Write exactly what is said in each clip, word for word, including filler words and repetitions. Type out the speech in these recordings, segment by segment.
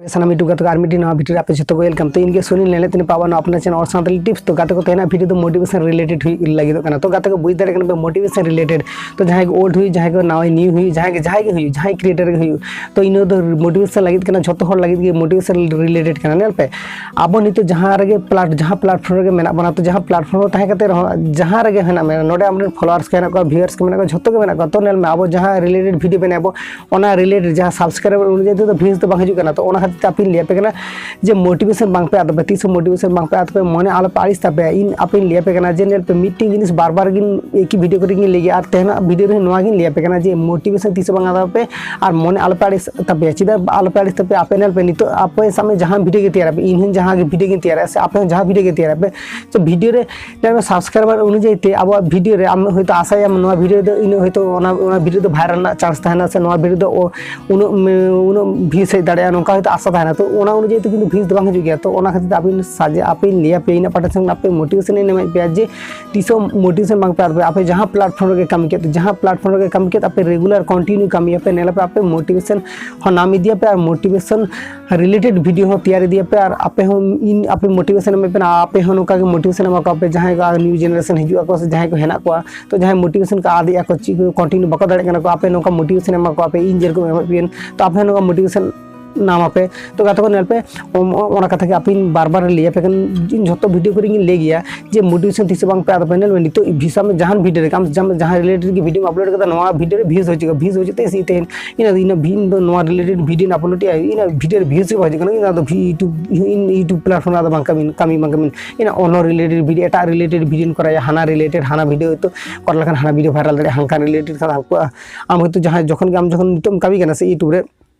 ᱥᱟᱱᱟᱢ YouTube ᱜᱟᱛᱮ ᱠᱚ ᱟᱨ ᱢᱤᱫᱴᱤᱡ ᱱᱟᱣᱟ ᱵᱷᱤᱰᱤᱭᱳ ᱨᱮ ᱟᱯᱮ ᱡᱷᱚᱛᱚ ᱠᱚ welcome᱾ ᱛᱚ ᱤᱧ ᱜᱮ ᱥᱩᱱᱤᱞ ᱞᱮᱱᱮᱫ ᱛᱤᱧ ᱯᱟᱣᱟ ᱱᱚᱣᱟ ᱟᱯᱱᱟᱨ ᱪᱮᱱᱮᱞ ᱚᱞ ᱥᱟᱱᱛᱟᱲᱤ ᱴᱤᱯᱥ᱾ ᱛᱚ ᱜᱟᱛᱮ ᱠᱚ ᱛᱮᱦᱮᱧᱟᱜ ᱵᱷᱤᱰᱤᱭᱳ ᱫᱚ ᱢᱳᱴᱤᱵᱷᱮᱥᱚᱱ ᱨᱤᱞᱮᱴᱮᱰ ᱦᱩᱭᱩᱜ ᱞᱟᱹᱜᱤᱫᱚᱜ ᱠᱟᱱᱟ᱾ ᱛᱚ ᱜᱟᱛᱮ ᱠᱚ ᱵᱩᱡᱽ ᱫᱟᱲᱮᱭᱟᱜ ᱠᱟᱱᱟ ᱯᱮ ᱢᱳᱴᱤᱵᱷᱮᱥᱚᱱ ᱨᱤᱞᱮᱴᱮᱰ᱾ ᱛᱚ ᱡᱟᱦᱟᱸᱭ ᱜᱮ ᱳᱞᱰ ᱦᱩᱭᱩᱜ, ᱡᱟᱦᱟᱸᱭ ᱜᱮ ᱱᱟᱣᱟ ᱱᱤᱭᱩ ᱦᱩᱭᱩᱜ, ᱡᱟᱦᱟᱸᱭ ᱜᱮ ᱡᱟᱦᱟᱸᱭ ᱜᱮ ᱦᱩᱭᱩᱜ, ᱡᱟᱦᱟᱸᱭ ᱠᱨᱤᱭᱮᱴᱟᱨ ᱜᱮ ᱦᱩᱭᱩᱜ, ᱛᱚ ᱤᱱᱟᱹ ᱫᱚ ᱢᱳᱴᱤᱵᱷᱮᱥᱚᱱ ᱞᱟᱹᱜᱤᱫ ᱠᱟᱱᱟ, ᱡᱷᱚᱛᱚ ᱦᱚᱲ ᱞᱟᱹᱜᱤᱫ ᱜᱮ ᱢᱳᱴᱤᱵᱷᱮᱥᱚᱱ ᱨᱤᱞᱮᱴᱮᱰ ᱠᱟᱱᱟ᱾ ᱧᱮᱞ ᱯᱮ, ᱟᱵᱚ ᱱᱤᱛᱚᱜ ᱡᱟᱦᱟᱸ ᱨᱮᱜᱮ ᱯᱞᱟᱴ ᱡᱟᱦᱟᱸ ᱯᱞᱟᱴᱯᱷᱚᱨᱢ ᱨᱮᱜᱮ ᱢᱮᱱᱟᱜ ᱵᱚᱱᱟ, ᱛᱚ ᱡᱟᱦᱟᱸ ᱯᱞᱟᱴᱯᱷᱚᱨᱢ ᱨᱮ ᱛᱟᱦᱮᱸ ᱠᱟᱛᱮ ᱨᱮᱦᱚᱸ ᱡᱟᱦᱟᱸ ᱨᱮᱜᱮ ᱦᱮᱱᱟᱜ ᱢᱮᱭᱟ, ᱱᱚᱰᱮ ᱟᱢᱨᱮᱱ ᱯᱷᱚᱞᱳᱣᱟᱨᱥ ᱠᱚ ᱦᱮᱱᱟᱜ ᱠᱚᱣᱟ, ᱵᱷᱤᱭᱩᱣᱟᱨᱥ ᱠᱚ ᱢᱮᱱᱟᱜ ᱠᱚᱣᱟ, ᱡᱷᱚᱛᱚ ᱜᱮ ᱢᱮᱱᱟᱜ ᱠᱚᱣᱟ᱾ ᱛᱚ ᱧᱮᱞ ᱢᱮ, ᱟᱵᱚ ᱡᱟᱦᱟᱸ ᱨᱤᱞᱮᱴᱮᱰ ᱵᱷᱤᱰᱤᱭᱳ ᱵᱮᱱᱟᱣ ᱟᱵᱚ, ᱚᱱᱟ ᱨᱤᱞᱮᱴᱮᱰ ᱡᱟᱦᱟᱸ ᱥᱟᱵᱥᱠᱨᱟᱭᱵᱟᱨ ᱚᱱᱩᱡᱟᱭᱤ ᱛᱮᱫᱚ ᱵᱷᱤᱭᱩᱡᱽ ᱫᱚ ᱵᱟᱝ ᱦᱤᱡᱩᱜ ᱠᱟᱱᱟ᱾ ᱛᱚ ᱚᱱᱟ ᱠᱷᱟᱹᱛᱤᱨ ᱛᱮ ᱟᱯᱮᱧ ᱞᱟᱹᱭ ᱟᱯᱮ ᱠᱟᱱᱟ ᱡᱮ ᱢᱳᱴᱤᱵᱷᱮᱥᱚᱱ ᱵᱟᱝ ᱯᱮ ᱟᱫᱚᱜ ᱯᱮ, ᱛᱤᱥ ᱦᱚᱸ ᱢᱳᱴᱤᱵᱷᱮᱥᱚᱱ ᱵᱟᱝ ᱯᱮ ᱟᱫᱚᱜ ᱯᱮ, ᱢᱚᱱᱮ ᱟᱞᱚ ᱯᱮ ᱟᱹᱲᱤᱥ ᱛᱟᱯᱮᱭᱟ᱾ ᱤᱧ ᱟᱯᱮᱧ ᱞᱟᱹᱭ ᱟᱯᱮ ᱠᱟᱱᱟ ᱡᱮ ᱧᱮᱞ ᱯᱮ, ᱢᱤᱫᱴᱮᱱ ᱡᱤᱱᱤᱥ ᱵᱟᱨ ᱵᱟᱨ ᱜᱤᱧ ᱮᱠᱤ ᱵᱷᱤᱰᱤᱭᱳ ᱠᱚᱨᱮ ᱜᱤᱧ ᱞᱟᱹᱭ ᱜᱮᱭᱟ, ᱟᱨ ᱛᱮᱦᱮᱧᱟᱜ ᱵᱷᱤᱰᱤᱭᱳ ᱨᱮ ᱱᱚᱣᱟ ᱜᱤᱧ ᱞᱟᱹᱭ ᱟᱯᱮ ᱠᱟᱱᱟ ᱡᱮ ᱢᱳᱴᱤᱵᱷᱮᱥᱚᱱ ᱛᱤᱥ ᱦᱚᱸ ᱵᱟᱝ ᱟᱫᱚᱜ ᱯᱮ, ᱟᱨ ᱢᱚᱱᱮ ᱟᱞᱚ ᱯᱮ ᱟᱹᱲᱤᱥ ᱛᱟᱯᱮᱭᱟ᱾ ᱪᱮᱫᱟᱜ ᱟᱞᱚ ᱯᱮ ᱟᱹᱲᱤᱥ ᱛᱟᱯᱮᱭᱟ? ᱟᱯᱮ ᱧᱮᱞ ᱯᱮ, ᱱᱤᱛᱚᱜ ᱟᱯᱮ ᱥᱟᱵ ᱢᱮ ᱡᱟᱦᱟᱸ ᱵᱷᱤᱰᱤᱭᱳ ᱜᱮ ᱛᱮᱭᱟᱨ ᱟᱯᱮ, ᱤᱧ ᱦᱚᱸ ᱡᱟᱦᱟᱸ ᱜᱮ ᱵᱷᱤᱰᱤᱭᱳ ᱜᱤᱧ ᱛᱮᱭᱟᱨᱟ, ᱥᱮ ᱟᱯᱮ ᱦᱚᱸ ᱡᱟᱦᱟᱸ ᱵᱷᱤᱰᱤᱭᱳ ᱜᱮ ᱛᱮᱭᱟᱨ ᱟᱯᱮ, ᱛᱚ ᱵᱷᱤᱰᱤᱭᱳ ᱨᱮ ᱧᱮᱞ ᱢᱮ, ᱥᱟᱵᱥᱠᱨᱟᱭᱵᱟᱨ ᱚᱱᱩᱡᱟᱭᱤ ᱛᱮ ᱟᱵᱚᱣᱟᱜ ᱵᱷᱤᱰᱤᱭᱳ ᱨᱮ ᱟᱢ ᱦᱚᱭᱛᱳ ᱟᱥᱟᱭᱟᱢ ᱱᱚᱣᱟ ᱵᱷᱤᱰᱤᱭᱳ ᱫᱚ ᱤᱱᱟᱹᱜ ᱦᱚᱭᱛᱳ ᱚᱱᱟ, ᱚᱱᱟ ᱵᱷᱤᱰᱤᱭᱳ ᱫᱚ ᱵᱷᱟᱭᱨᱟᱞ ᱨᱮᱱᱟᱜ ᱪᱟᱱᱥ ᱛᱟᱦᱮᱱᱟ, ᱥᱮ ᱱᱚᱣᱟ ᱵᱷᱤᱰᱤᱭᱳ ᱫᱚ ᱳ-, ᱩᱱᱟᱹᱜ ᱢᱮ-, ᱩᱱᱟᱹᱜ ᱵᱷᱤᱭᱩᱡᱽ ᱦᱮᱡ ᱫᱟᱲᱮᱭᱟᱜᱼᱟ, ᱱᱚᱝᱠᱟ ᱦᱚᱭᱛᱳ ᱟᱥᱟ ᱛᱟᱦᱮᱱᱟ᱾ ᱛᱚ ᱚᱱᱟ ᱚᱱᱩᱡᱟᱭᱤ ᱛᱮ ᱠᱤᱱᱛᱩ ᱵᱷᱤᱭᱩᱡᱽ ᱫᱚ ᱵᱟᱝ ᱦᱤᱡᱩᱜ ᱜᱮᱭᱟ᱾ ᱛᱚ ᱚᱱᱟ ᱠᱷᱟᱹᱛᱤᱨ ᱛᱮ ᱟᱹᱵᱤᱱ ᱥᱟᱡᱮ-, ᱟᱯᱮᱧ ᱞᱟᱹᱭ ᱟᱯᱮᱭᱟ, ᱤᱧᱟᱹᱜ ᱯᱟᱦᱴᱟ ᱥᱮᱱ ᱠᱷᱚᱱ ᱟᱯᱮ ᱢᱳᱴᱤᱵᱷᱮᱥᱚᱱ ᱤᱧ ᱮᱢᱟᱭ ᱯᱮᱭᱟ ᱡᱮ ᱛᱤᱥ ᱦᱚᱸ ᱢᱳᱴᱤᱵᱷᱮᱥᱚᱱ ᱵᱟᱝ ᱯᱮ ᱟᱫᱚᱜ ᱯᱮ᱾ ᱟᱯᱮ ᱡᱟᱦᱟᱸ ᱯᱞᱟᱴᱯᱷᱚᱨᱢ ᱨᱮᱜᱮ ᱠᱟᱹᱢᱤ ᱠᱮᱫ, ᱡᱟᱦᱟᱸ ᱯᱞᱟᱴᱯᱷᱚᱨᱢ ᱨᱮᱜᱮ ᱠᱟᱹᱢᱤ ᱠᱮᱫ, ᱟᱯᱮ ᱨᱮᱜᱩᱞᱟᱨ ᱠᱚᱱᱴᱤᱱᱤᱭᱩ ᱠᱟᱹᱢᱤᱭᱟᱯᱮ, ᱧᱮᱞᱟᱯᱮ ᱟᱯᱮ ᱢᱳᱴᱤᱵᱷᱮᱥᱚᱱ ᱦᱚᱸ ᱧᱟᱢ ᱤᱫᱤᱭᱟᱯᱮ, ᱟᱨ ᱢᱳᱴᱤᱵᱷᱮᱥᱚᱱ ᱨᱤᱞᱮᱴᱮᱰ ᱵᱷᱤᱰᱤᱭᱳ ᱦᱚᱸ ᱛᱮᱭᱟᱨ ᱤᱫᱤᱭᱟᱯᱮ, ᱟᱨ ᱟᱯᱮ ᱦᱚᱸ ᱤᱧ ᱟᱯᱮ ᱢᱳᱴᱤᱵᱷᱮᱥᱚᱱ ᱮᱢᱟ ᱯᱮ ᱠᱟᱱᱟ, ᱟᱯᱮ ᱦᱚᱸ ᱱᱚᱝᱠᱟ ᱜᱮ ᱢᱳᱴᱤᱵᱷᱮᱥᱚᱱ ᱮᱢᱟ ᱠᱚᱣᱟ ᱯᱮ, ᱡᱟᱦᱟᱸᱭ ᱠᱚ ᱟᱨ ᱱᱤᱭᱩ ᱡᱮᱱᱟᱨᱮᱥᱚᱱ ᱦᱤᱡᱩᱜ ᱟᱠᱚ ᱥᱮ ᱡᱟᱦᱟᱸᱭ ᱠᱚ ᱦᱮᱱᱟᱜ ᱠᱚᱣᱟ, ᱛᱚ ᱡᱟᱦᱟᱸᱭ ᱢᱳᱴᱤᱵᱷᱮᱥᱚᱱ ᱠᱚ ᱟᱫᱮᱜᱼᱟ ᱠᱚ, ᱪᱮᱫ ᱠᱚ ᱠᱚᱱᱴᱤᱱᱤᱭᱩ ᱵᱟᱠᱚ ᱫᱟᱲᱮᱭᱟᱜ ᱠᱟᱱᱟ ᱠᱚ, ᱟᱯᱮ ᱱᱚᱝᱠᱟ ᱢᱳᱴᱤᱵᱷᱮᱥᱚᱱ ᱮᱢᱟ ᱠᱚᱣᱟ ᱯᱮ, ᱤᱧ ᱡᱮᱨᱚᱠᱚᱢ ᱮᱢᱟᱫ ᱯᱮᱭᱟᱹᱧ, ᱛᱚ ᱟᱯᱮ ᱦᱚᱸ ᱱᱚᱝᱠᱟ ᱢᱳᱴᱤᱵᱷᱮᱥᱚᱱ ᱧᱟᱢ ᱟᱯᱮ᱾ ᱛᱚ ᱜᱟᱛᱮ ᱠᱚ ᱧᱮᱞ ᱯᱮ, ᱚᱱ-, ᱚᱱᱟ ᱠᱟᱛᱷᱟ ᱜᱮ ᱟᱯᱮᱧ ᱵᱟᱨ ᱵᱟᱨ ᱞᱟᱹᱭ ᱟᱯᱮ ᱠᱟᱱ, ᱤᱧ ᱡᱷᱚᱛᱚ ᱵᱷᱤᱰᱤᱭᱳ ᱠᱚᱨᱮ ᱜᱤᱧ ᱞᱟᱹᱭ ᱜᱮᱭᱟ ᱡᱮ ᱢᱳᱴᱤᱵᱷᱮᱥᱚᱱ ᱛᱤᱥ ᱦᱚᱸ ᱵᱟᱝ ᱯᱮ ᱟᱫᱚᱜ ᱯᱮ᱾ ᱧᱮᱞ ᱢᱮ, ᱱᱤᱛᱚᱜ ᱵᱷᱤᱥᱟ ᱢᱮ ᱡᱟᱦᱟᱱ ᱵᱷᱤᱰᱤᱭᱳ ᱨᱮ, ᱟᱢ ᱡᱟᱢ-, ᱡᱟᱦᱟᱸ ᱨᱤᱞᱮᱴᱮᱰ ᱜᱮ ᱵᱷᱤᱰᱤᱭᱳᱢ ᱟᱯᱞᱳᱰ ᱠᱟᱫᱟ, ᱱᱚᱣᱟ ᱵᱷᱤᱰᱤᱭᱳ ᱨᱮ ᱵᱷᱤᱭᱩᱡᱽ ᱦᱤᱡᱩᱜᱼᱟ, ᱵᱷᱤᱭᱩᱡᱽ ᱦᱤᱡᱩᱜ ᱛᱮ ᱥᱤ ᱛᱮ ᱤᱱᱟᱹ ᱫᱚ ᱤᱱᱟᱹ ᱵᱷᱤ-, ᱤᱧ ᱫᱚ ᱱᱚᱣᱟ ᱨᱤᱞᱮᱴᱮᱰ ᱵᱷᱤᱰᱤᱭᱳ ᱟᱯᱞᱳᱰ ᱮᱜᱼᱟ, ᱤᱱᱟᱹ ᱵᱷᱤᱰᱤᱭᱳ ᱨᱮ ᱵᱷᱤᱭᱩᱡᱽ ᱜᱮ ᱵᱟᱝ ᱦᱤᱡᱩᱜ ᱠᱟᱱᱟ, ᱤᱧ ᱫᱚ ᱟᱫᱚ ᱵᱷᱤ-, YouTube, ᱤᱧ YouTube ᱯᱞᱟᱴᱯᱷᱚᱨᱢ ᱨᱮ ᱟᱫᱚ ᱵᱟᱝ ᱠᱟᱹᱢᱤ, ᱠᱟᱹᱢᱤ ᱵᱟᱝ ᱠᱟᱹᱢᱤ, ᱤᱱᱟᱹ ᱚᱱᱱᱚ ᱨᱤᱞᱮᱴᱮᱰ ᱵᱷᱤᱰᱤᱭᱳ, ᱮᱴᱟᱜ ᱨᱤᱞᱮᱴᱮᱰ ᱵᱷᱤᱰᱤᱭᱳᱧ ᱠᱚᱨᱟᱣᱟ, ᱦᱟᱱᱟ ᱨᱤᱞᱮᱴᱮᱰ, ᱦᱟᱱᱟ ᱵᱷᱤᱰᱤᱭᱳ ᱦᱚᱭᱛᱳ ᱠᱚᱨᱟᱣ ᱞᱮᱠᱷᱟᱱ ᱦᱟᱱᱟ ᱵᱷᱤᱰᱤᱭᱳ ᱵᱷᱟᱭᱨᱟᱞ ᱫᱟᱲᱮᱭᱟᱜᱼᱟ, ᱦᱟᱱᱠᱟ ᱨᱤᱞᱮᱴᱮᱰ ᱠᱷᱟᱱ ᱦᱟᱱᱠᱩᱣᱟᱜ᱾ ᱟᱢ ᱦᱚᱭᱛᱳ ᱡᱟᱦᱟᱸᱭ ᱡᱚᱠᱷᱚᱱ ᱜᱮ, ᱟᱢ ᱡᱚᱠᱷᱚᱱ ᱱᱤᱛᱚᱜ ᱮᱢ ᱠᱟᱹᱢᱤ ᱠᱟᱱᱟ ᱥᱮ YouTube ᱨᱮ,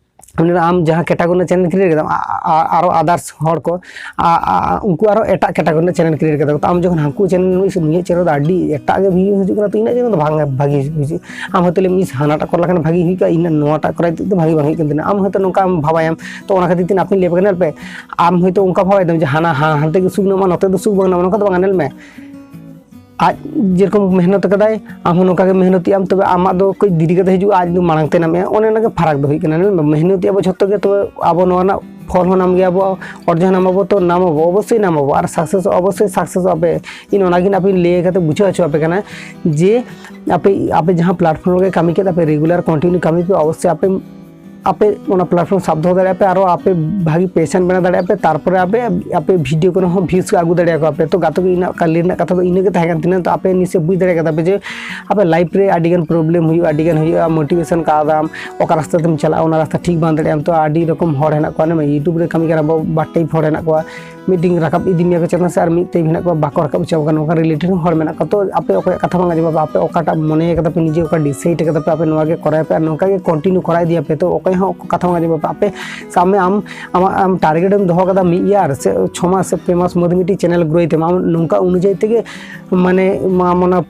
ᱢᱟᱱᱮ ᱟᱢ ᱡᱟᱦᱟᱸ ᱠᱮᱴᱟᱜᱚᱨᱤ ᱨᱮᱱᱟᱜ ᱪᱮᱱᱮᱞ ᱠᱨᱤᱭᱮᱴ ᱠᱟᱫᱟᱢ, ᱟ-, ᱟ-, ᱟ-, ᱟᱨᱚ ᱟᱫᱟᱨᱥ ᱦᱚᱲ ᱠᱚ, ᱟ-, ᱟ-, ᱟ-, ᱩᱱᱠᱩ ᱟᱨᱚ ᱮᱴᱟᱜ ᱠᱮᱴᱟᱜᱚᱨᱤ ᱨᱮᱱᱟᱜ ᱪᱮᱱᱮᱞ ᱠᱨᱤᱭᱮᱴ ᱠᱟᱫᱟ ᱠᱚ᱾ ᱛᱚ ᱟᱢ ᱡᱚᱠᱷᱚᱱ ᱦᱟᱹᱱᱠᱩ ᱪᱮᱱᱮᱞ ᱱᱩᱭ ᱥᱮ ᱱᱩᱭᱟᱜ ᱪᱮᱱᱮᱞ ᱫᱚ ᱟᱹᱰᱤ ᱮᱴᱟᱜ ᱜᱮ ᱵᱷᱤᱭᱩ ᱦᱤᱡᱩᱜ ᱠᱟᱱᱟ, ᱛᱚ ᱤᱧᱟᱹᱜ ᱪᱮᱱᱮᱞ ᱫᱚ ᱵᱟᱝ ᱵᱷᱟᱜᱮ ᱵᱩᱡᱩᱜ᱾ ᱟᱢ ᱦᱚᱭᱛᱳ ᱞᱟᱹᱭᱟᱢ, "ᱤᱥ, ᱦᱟᱱᱟᱴᱟᱜ ᱠᱚᱨᱟᱣ ᱞᱮᱠᱷᱟᱱ ᱵᱷᱟᱜᱮ ᱦᱩᱭ ᱠᱚᱜᱼᱟ, ᱤᱧᱟᱹᱜ ᱱᱚᱣᱟᱴᱟᱜ ᱠᱚᱨᱟᱣ ᱛᱮ ᱫᱚ ᱵᱷᱟᱜᱮ ᱵᱟᱝ ᱦᱩᱭᱩᱜ ᱠᱟᱱ ᱛᱤᱧᱟᱹ᱾" ᱟᱢ ᱦᱚᱭᱛᱳ ᱱᱚᱝᱠᱟᱢ ᱵᱷᱟᱵᱟᱭᱟᱢ᱾ ᱛᱚ ᱚᱱᱟ ᱠᱷᱟᱹᱛᱤᱨ ᱛᱮ ᱟᱯᱮᱧ ᱞᱟᱹᱭ ᱟᱯᱮ ᱠᱟᱱᱟ, ᱧᱮᱞ ᱯᱮ, ᱟᱢ ᱦᱚᱭᱛᱳ ᱚᱱᱠᱟ ᱵᱷᱟᱵᱟᱭ ᱫᱟᱢ ᱡᱮ ᱦᱟᱱᱟ, ᱦᱟ-, ᱦᱟᱱᱛᱮ ᱜᱮ ᱥᱩᱠ ᱧᱟᱢᱚᱜᱼᱟ, ᱱᱚᱛᱮ ᱫᱚ ᱥᱩᱠ ᱵᱟᱝ ᱧᱟᱢᱚᱜᱼᱟ, ᱱᱚᱝᱠᱟ ᱫᱚ ᱵᱟᱝᱟ᱾ ᱧᱮᱞ ᱢᱮ, ᱟᱡ ᱡᱮᱨᱚᱠᱚᱢ ᱢᱮᱦᱱᱚᱛ ᱠᱟᱫᱟᱭ, ᱟᱢ ᱦᱚᱸ ᱱᱚᱝᱠᱟ ᱜᱮ ᱢᱮᱦᱱᱚᱛᱤᱜ ᱟᱢ, ᱛᱚᱵᱮ ᱟᱢᱟᱜ ᱫᱚ ᱠᱟᱹᱡ ᱫᱮᱨᱤ ᱠᱟᱛᱮ ᱦᱤᱡᱩᱜᱼᱟ, ᱟᱡ ᱫᱚ ᱢᱟᱲᱟᱝ ᱛᱮ ᱧᱟᱢᱮᱜᱼᱟ᱾ ᱚᱱᱮ ᱚᱱᱟ ᱜᱮ ᱯᱷᱟᱨᱟᱠ ᱫᱚ ᱦᱩᱭᱩᱜ ᱠᱟᱱᱟ᱾ ᱧᱮᱞ ᱢᱮ, ᱢᱮᱦᱱᱚᱛᱤ ᱟᱵᱚ ᱡᱷᱚᱛᱚ ᱜᱮ, ᱛᱚᱵᱮ ᱟᱵᱚ ᱱᱚᱣᱟ ᱨᱮᱱᱟᱜ ᱯᱷᱚᱞ ᱦᱚᱸ ᱧᱟᱢ ᱜᱮᱭᱟ ᱵᱚ, ᱚᱨᱡᱚ ᱦᱚᱸ ᱧᱟᱢ ᱟᱵᱚ, ᱛᱚ ᱧᱟᱢ ᱟᱵᱚ, ᱚᱵᱚᱥᱥᱳᱭ ᱧᱟᱢ ᱟᱵᱚ, ᱟᱨ ᱥᱟᱠᱥᱮᱥ ᱚᱵᱚᱥᱥᱳᱭ ᱥᱟᱠᱥᱮᱥᱚᱜ ᱟᱯᱮ᱾ ᱤᱧ ᱚᱱᱟᱜᱤᱧ ᱟᱯᱮ ᱞᱟᱹᱭ ᱠᱟᱛᱮ ᱵᱩᱡᱷᱟᱹᱣ ᱦᱚᱪᱚ ᱟᱯᱮ ᱠᱟᱱᱟ ᱡᱮ ᱟᱯᱮ, ᱟᱯᱮ ᱡᱟᱦᱟᱸ ᱯᱞᱟᱴᱯᱷᱚᱨᱢ ᱨᱮ ᱠᱟᱹᱢᱤ ᱠᱮᱫ, ᱟᱯᱮ ᱨᱮᱜᱩᱞᱟᱨ ᱠᱚᱱᱴᱤᱱᱤᱭᱩ ᱠᱟᱹᱢᱤ ᱯᱮ, ᱚᱵᱚᱥᱥᱳᱭ ᱟᱯᱮ, ᱟᱯᱮ ᱚᱱᱟ ᱯᱞᱟᱴᱯᱷᱚᱨᱢ ᱥᱟᱵ ᱫᱚᱦᱚ ᱫᱟᱲᱮᱭᱟᱜᱼᱟ ᱯᱮ, ᱟᱨᱚ ᱟᱯᱮ ᱵᱷᱟᱜᱤ ᱯᱮᱥᱮᱱ ᱵᱮᱱᱟᱣ ᱫᱟᱲᱮᱭᱟᱜᱼᱟ ᱯᱮ, ᱛᱟᱨᱯᱚᱨᱮ ᱟᱯᱮ, ᱟᱯᱮ ᱵᱷᱤᱰᱤᱭᱳ ᱠᱚᱨᱮ ᱦᱚᱸ ᱵᱷᱤᱭᱩᱡᱽ ᱠᱚ ᱟᱹᱜᱩ ᱫᱟᱲᱮᱭᱟᱠᱚᱣᱟ ᱯᱮ᱾ ᱛᱚ ᱜᱟᱛᱮ ᱠᱚ, ᱤᱧᱟᱹᱜ ᱠᱟᱹᱞᱤ ᱨᱮᱱᱟᱜ ᱠᱟᱛᱷᱟ ᱫᱚ ᱤᱱᱟᱹ ᱜᱮ ᱛᱟᱦᱮᱸ ᱠᱟᱱ ᱛᱤᱧᱟᱹ᱾ ᱛᱚ ᱟᱯᱮ ᱱᱤᱥᱪᱚᱭ ᱵᱩᱡᱽ ᱫᱟᱲᱮ ᱠᱟᱫᱟ ᱯᱮ ᱡᱮ ᱟᱯᱮ ᱞᱟᱭᱤᱯᱷ ᱨᱮ ᱟᱹᱰᱤ ᱜᱟᱱ ᱯᱨᱚᱵᱞᱮᱢ ᱦᱩᱭᱩᱜᱼᱟ, ᱟᱹᱰᱤ ᱜᱟᱱ ᱦᱩᱭᱩᱜᱼᱟ, ᱢᱳᱴᱤᱵᱷᱮᱥᱚᱱ ᱠᱟᱣᱫᱟᱢ, ᱚᱠᱟ ᱨᱟᱥᱛᱟ ᱛᱮᱢ ᱪᱟᱞᱟᱜᱼᱟ, ᱚᱱᱟ ᱨᱟᱥᱛᱟ ᱴᱷᱤᱠ ᱵᱟᱝ ᱫᱟᱲᱮᱭᱟᱜᱼᱟᱢ᱾ ᱛᱚ ᱟᱹᱰᱤ ᱨᱚᱠᱚᱢ ᱦᱚᱲ ᱦᱮᱱᱟᱜ ᱠᱚᱣᱟ, ᱱᱚᱣᱟ YouTube ᱨᱮ ᱠᱟᱹᱢᱤ ᱠᱟᱱᱟ ᱵᱚ, ᱵᱟᱨ ᱴᱟᱭᱤᱯ ᱦᱚᱲ ᱦᱮᱱᱟᱜ ᱠᱚᱣᱟ᱾ ᱢᱤᱫᱴᱤᱝ ᱨᱟᱠᱟᱵ ᱤᱫᱤ ᱢᱮᱭᱟ ᱠᱚ ᱪᱮᱛᱟᱱ ᱥᱮ, ᱟᱨ ᱢᱤᱫ ᱴᱟᱭᱤᱯ ᱦᱮᱱᱟᱜ ᱠᱚᱣᱟ ᱵᱟᱠᱚ ᱨᱟᱠᱟᱵ ᱦᱚᱪᱚ ᱠᱟᱱᱟ, ᱱᱚᱝᱠᱟ ᱨᱤᱞᱮᱴᱮᱰ ᱦᱚᱸ ᱦᱚᱲ ᱢᱮᱱᱟᱜ ᱠᱚᱣᱟ᱾ ᱛᱚ ᱟᱯᱮ ᱚᱠᱚᱭᱟᱜ ᱠᱟᱛᱷᱟ ᱵᱟᱝ ᱟᱸᱡᱚᱢᱟ, ᱟᱯᱮ ᱚᱠᱟᱴᱟᱜ ᱢᱚᱱᱮ ᱠᱟᱫᱟ ᱯᱮ, ᱱᱤᱡᱮ ᱚᱠᱟ ᱰᱤᱥᱟᱭᱤᱰ ᱠᱟᱫᱟ ᱯᱮ, ᱟᱯᱮ ᱱᱚᱣᱟ ᱜᱮ ᱠᱚᱨᱟᱣ ᱯᱮ, ᱟᱨ ᱱᱚᱝᱠᱟ ᱜᱮ ᱠᱚᱱᱴᱤᱱᱤᱭᱩ ᱠᱚᱨᱟᱣ ᱤᱫᱤᱭᱟᱯᱮ᱾ ᱛᱚ ᱚᱠᱚᱭ ᱦᱚᱸ ᱠᱟᱛᱷᱟ ᱵᱟᱝ ᱟᱸᱡᱚᱢᱟ᱾ ᱟᱯᱮ ᱥᱟᱵ ᱢᱮ, ᱟᱢ, ᱟᱢᱟᱜ, ᱟᱢ ᱴᱟᱨᱜᱮᱴ ᱮᱢ ᱫᱚᱦᱚ ᱠᱟᱫᱟ ᱢᱤᱫ ᱤᱭᱟᱨ ᱥᱮ ᱪᱷᱚ ᱢᱟᱥ ᱥᱮ ᱯᱮ ᱢᱟᱥ ᱢᱚᱫᱽᱫᱷᱮ ᱢᱤᱫᱴᱤᱡ ᱪᱮᱱᱮᱞ ᱜᱨᱳᱭ ᱛᱟᱢᱟ, ᱟᱢ ᱱᱚᱝᱠᱟ ᱚᱱᱩᱡᱟᱭᱤ ᱛᱮᱜᱮ ᱢᱟᱱᱮ ᱢᱟ-, ᱢᱟᱱᱮ,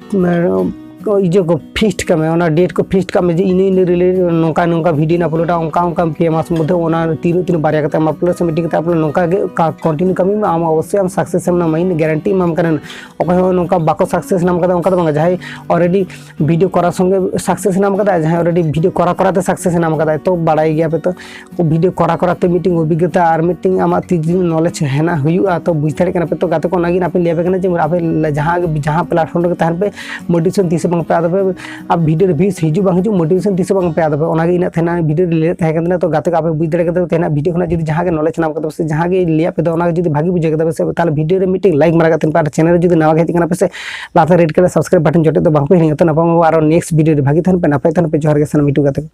ᱤᱭᱟᱹ ᱠᱚ ᱯᱷᱤᱠᱥᱰ ᱠᱟᱜ ᱢᱮ, ᱚᱱᱟ ᱰᱮᱴ ᱠᱚ ᱯᱷᱤᱠᱥᱰ ᱠᱟᱜ ᱢᱮ ᱡᱮ ᱤᱱᱟᱹ ᱤᱱᱟᱹ ᱨᱤᱞᱮ ᱱᱚᱝᱠᱟ ᱱᱚᱝᱠᱟ ᱵᱷᱤᱰᱤᱭᱳᱧ ᱟᱯᱞᱳᱰᱟ, ᱚᱱᱠᱟ ᱚᱱᱠᱟ ᱯᱮ ᱢᱟᱥ ᱢᱚᱫᱽᱫᱷᱮ ᱚᱱᱟ ᱛᱤᱱᱟᱹᱜ ᱛᱤᱱᱟᱹᱜ ᱵᱟᱨᱭᱟ ᱠᱟᱛᱮ ᱟᱢ ᱟᱯᱞᱳᱰ ᱥᱮ ᱢᱤᱫᱴᱤᱡ ᱠᱟᱛᱮ ᱟᱯᱞᱳᱰ, ᱱᱚᱝᱠᱟ ᱜᱮ ᱠᱚᱱᱴᱤᱱᱤᱭᱩ ᱠᱟᱹᱢᱤ ᱢᱮ, ᱟᱢ ᱚᱵᱚᱥᱥᱳᱭ ᱟᱢ ᱥᱟᱠᱥᱮᱥ ᱮᱢ ᱧᱟᱢᱟ, ᱤᱧ ᱜᱮᱨᱮᱱᱴᱤ ᱮᱢᱟᱢ ᱠᱟᱱᱟ᱾ ᱚᱠᱚᱭ ᱦᱚᱸ ᱱᱚᱝᱠᱟ ᱵᱟᱠᱚ ᱥᱟᱠᱥᱮᱥ ᱧᱟᱢ ᱠᱟᱫᱟ ᱚᱱᱠᱟ ᱫᱚ ᱵᱟᱝ, ᱡᱟᱦᱟᱸᱭ ᱚᱞᱨᱮᱰᱤ ᱵᱷᱤᱰᱤᱭᱳ ᱠᱚᱨᱟᱣ ᱥᱚᱸᱜᱮ ᱥᱟᱠᱥᱮᱥ ᱧᱟᱢ ᱠᱟᱫᱟ, ᱡᱟᱦᱟᱸᱭ ᱚᱞᱨᱮᱰᱤ ᱵᱷᱤᱰᱤᱭᱳ ᱠᱚᱨᱟᱣ ᱠᱚᱨᱟᱣ ᱛᱮ ᱥᱟᱠᱥᱮᱥ ᱧᱟᱢ ᱠᱟᱫᱟᱭ, ᱛᱚ ᱵᱟᱲᱟᱭ ᱜᱮᱭᱟ ᱯᱮ ᱛᱚ᱾ ᱵᱷᱤᱰᱤᱭᱳ ᱠᱚᱨᱟᱣ ᱠᱚᱨᱟᱣ ᱛᱮ ᱢᱤᱫᱴᱤᱝ ᱚᱵᱷᱤᱜᱽᱜᱚᱛᱟ ᱟᱨ ᱢᱤᱫᱴᱤᱝ ᱟᱢᱟᱜ ᱛᱤ ᱡᱩᱫᱤ ᱱᱚᱞᱮᱡᱽ ᱦᱮᱱᱟᱜ ᱦᱩᱭᱩᱜᱼᱟ, ᱛᱚ ᱵᱩᱡᱽ ᱫᱟᱲᱮᱭᱟᱜ ᱠᱟᱱᱟ ᱯᱮ᱾ ᱛᱚ ᱜᱟᱛᱮ ᱠᱚ, ᱚᱱᱟᱜᱤᱧ ᱟᱯᱮ ᱞᱟᱹᱭ ᱟᱯᱮ ᱠᱟᱱᱟ ᱡᱮ ᱟᱯᱮ ᱡᱟᱦᱟᱸ, ᱡᱟᱦᱟᱸ ᱯᱞᱟᱴᱯᱷᱚᱨᱢ ᱨᱮᱜᱮ ᱛᱟᱦᱮᱱ ᱯᱮ, ᱢᱳᱴᱤᱵᱷᱮᱥᱚᱱ ᱛᱤᱥ ᱦᱚᱸ ᱵᱟᱝ ᱯᱮ ᱟᱫᱚ ᱯᱮ, ᱟᱨ ᱵᱷᱤᱰᱤᱭᱳ ᱨᱮ ᱵᱷᱤᱭᱩᱡᱽ ᱦᱤᱡᱩᱜ ᱵᱟᱝ ᱦᱤᱡᱩᱜ, ᱢᱳᱴᱤᱵᱷᱮᱥᱚᱱ ᱛᱤᱥ ᱦᱚᱸ ᱵᱟᱝ ᱯᱮ ᱟᱫᱚ ᱯᱮ᱾ ᱚᱱᱟᱜᱮ ᱤᱧᱟᱹᱜ ᱛᱟᱦᱮᱱᱟ, ᱵᱷᱤᱰᱤᱭᱳ ᱨᱮ ᱞᱟᱹᱭ ᱛᱟᱦᱮᱸ ᱠᱟᱱ ᱛᱟᱦᱮᱱᱟ᱾ ᱛᱚ ᱜᱟᱛᱮ ᱠᱚ, ᱟᱯᱮ ᱵᱩᱡᱽ ᱫᱟᱲᱮ ᱠᱟᱫᱟ ᱯᱮ, ᱛᱮᱦᱮᱧᱟᱜ ᱵᱷᱤᱰᱤᱭᱳ ᱠᱷᱚᱱᱟᱜ ᱡᱩᱫᱤ ᱡᱟᱦᱟᱸ ᱜᱮ ᱱᱚᱞᱮᱡᱽ ᱧᱟᱢ ᱠᱟᱫᱟ ᱯᱮ ᱥᱮ ᱡᱟᱦᱟᱸ ᱜᱮ ᱞᱟᱹᱭᱟᱜ ᱯᱮ ᱫᱚ, ᱚᱱᱟ ᱡᱩᱫᱤ ᱵᱷᱟᱜᱤ ᱵᱩᱡᱷᱟᱹᱣ ᱠᱮᱫᱟ ᱯᱮ ᱥᱮ, ᱛᱟᱦᱚᱞᱮ ᱵᱷᱤᱰᱤᱭᱳ ᱨᱮ ᱢᱤᱫᱴᱤᱝ ᱞᱟᱭᱤᱠ ᱢᱟᱨᱟ ᱠᱟᱜ ᱛᱟᱦᱮᱱ ᱯᱮ, ᱟᱨ ᱪᱮᱱᱮᱞ ᱨᱮ ᱡᱩᱫᱤ ᱱᱟᱣᱟ ᱜᱮ ᱦᱮᱡ ᱠᱟᱱᱟ ᱯᱮ ᱥᱮ, ᱞᱟᱛᱟᱨ ᱨᱮᱰ ᱠᱟᱞᱟᱨ ᱥᱟᱵᱥᱠᱨᱟᱭᱤᱵ ᱵᱟᱴᱚᱱ ᱡᱚᱴᱮᱫ ᱫᱚ ᱵᱟᱝ ᱯᱮ ᱦᱤᱲᱤᱧᱟ᱾ ᱛᱚ ᱱᱟᱯᱟᱭ ᱟᱨᱚ ᱱᱮᱠᱥᱴ ᱵᱷᱤᱰᱤᱭᱳ ᱨᱮ ᱵᱷᱟᱜᱤ ᱛᱟᱦᱮᱱ ᱯᱮ, ᱱᱟᱯᱟᱭ ᱛᱟᱦᱮᱱ ᱯᱮ, ᱡᱚᱦᱟᱨ ᱜᱮ ᱥᱟᱱᱟᱢ ᱤᱴᱩ ᱜᱟᱛᱮ ᱠᱚ᱾